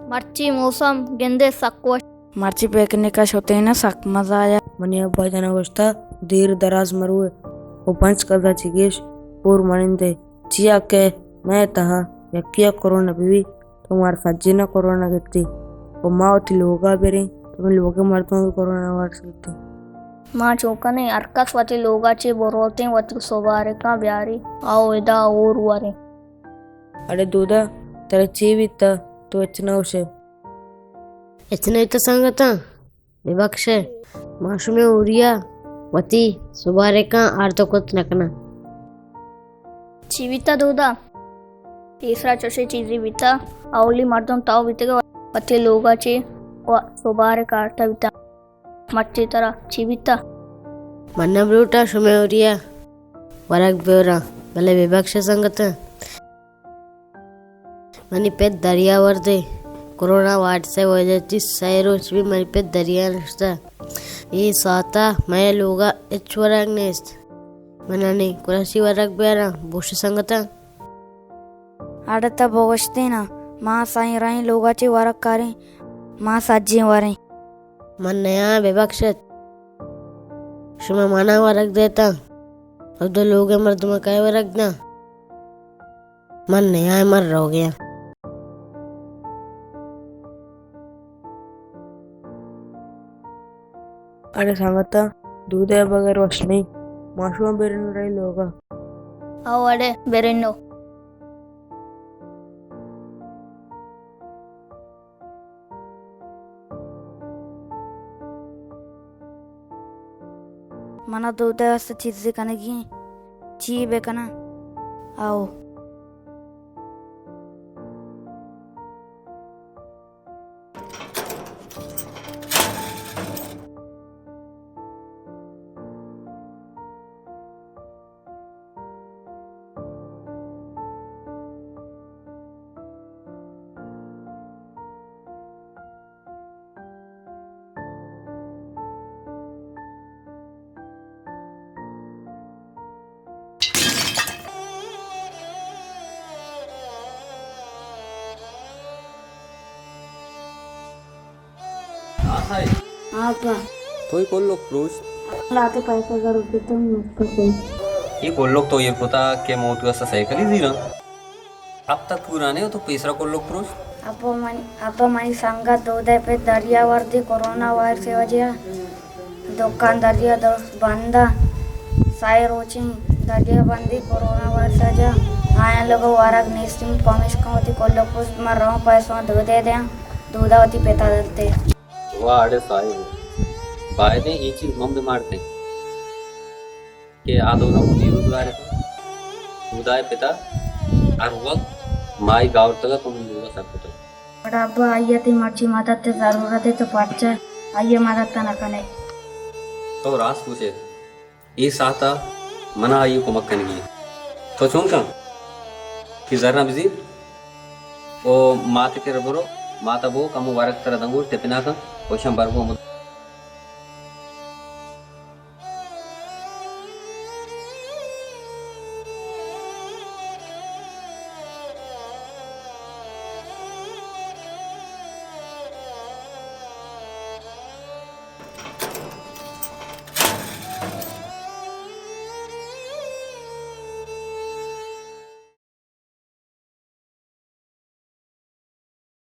مرچی موسم گندے سک وش۔ مرچی پکنک ءَ شتیں نا، سک مزہ آیا۔ منی ابا جان ءَ گوشتا دیر دراز مروئے، او پنچ کزا چی گیش ہور منندے۔ چیا کہ مئے تہا یکیا کرونا بی، تو مار سجینا کرونا گپتی۔ او ما وتی لوگا بریں، تو من لوگے مردم بھی کرونا وائرس گپتی۔ ما چوکنے ہر کس وتی لوگا چی بروتیں، وتی سبارکاں بیاری، او ادا ہور وریں۔ اڑے دودا، ترا چی بیتا؟ تو ہچ نہ گوشے۔ ہچ نہ بیتا سنگتاں، ببخشے۔ ما شمے ہوریا وتی سبارکاں آرت کت نہ کناں۔ چی بیتا دودا؟ پیسرا چوشے چیزی بیتا، اولی مردم تو بیتگے وتی لوگا چی و سبارک آرتا بیتا۔ مرچی ترا چی بیتا؟ من نہ بلوٹاں شمے ہوریا ورگ بیوراں، بلے ببخشے سنگتاں۔ منی پت دریا وردے کرونا وائرس ءِ وجہ تی سئے روچ بھی منی پت دریا نشتہ۔ اے ساعتا مئے لوگا ہچ ورگ نیست۔ من انی کراچی ورگ بیاراں، بوش سنگتاں۔ اڑے تہ بگوشتینا، ما سائیں رائیں لوگا چی ورگ کاریں، ما سجیں وریں۔ من نیاں، ببخشت۔ شما منا ورگ دیتاں، او دو لوگے مردماں کئے ورگ داں؟ من نیاں، من روگیاں۔ اڑے سنگتاں، دودے بغیر وش نہیں۔ ما شما برن رہی لوگا۔ او اڑے برنو۔ منا دودے واسطہ چیزے کنگی ایں۔ چی بکناں؟ آؤ۔ ہاں ابا۔ تو اے کلوک پروشت؟ لاتے پیسہ ضرورت تو مت کو۔ اے کلوک تو ایر کتا کہ من تو اسا سائیکلی زیراں۔ اب تک پورا نہیں ہو تو پیسرا کلوک پروشت؟ ابا منی، ابا منی سنگت دودے پہ دریا وردی کرونا وائرس وجہ دکان دریا درست بند ء۔ سئے روچیں دریا بندی کرونا وائرس ء جا آیاں لوگ ورگ نیستیں، پمیشکا وتی کلوک پروشت، من رواں پیسہ دودے دیاں، دودا وتی پتا دلتے۔ واہ اڑے صاحب، بایدیں اے چیز من بہ مارتیں کہ آ دو نہ وتی روزگار ء دودا ء پتا ہر وقت مائی گاورتگ ء تو من دودا سر کتگ۔ گڑا ابا، آئی ء تئی مرچی مدد ء ضرورت ء، تو پرچا آئی ء مدد ء نہ کن ئے؟ تو راست گوش ئے، اے ساعت ء من ء آئی ء کمک کنگی انت۔ تو چون کن کہ زراں بزیر او مات ء کرا برو، مات ء بو کمو ورگ ترا دنگو ٹپنا کن، اوشاں برگو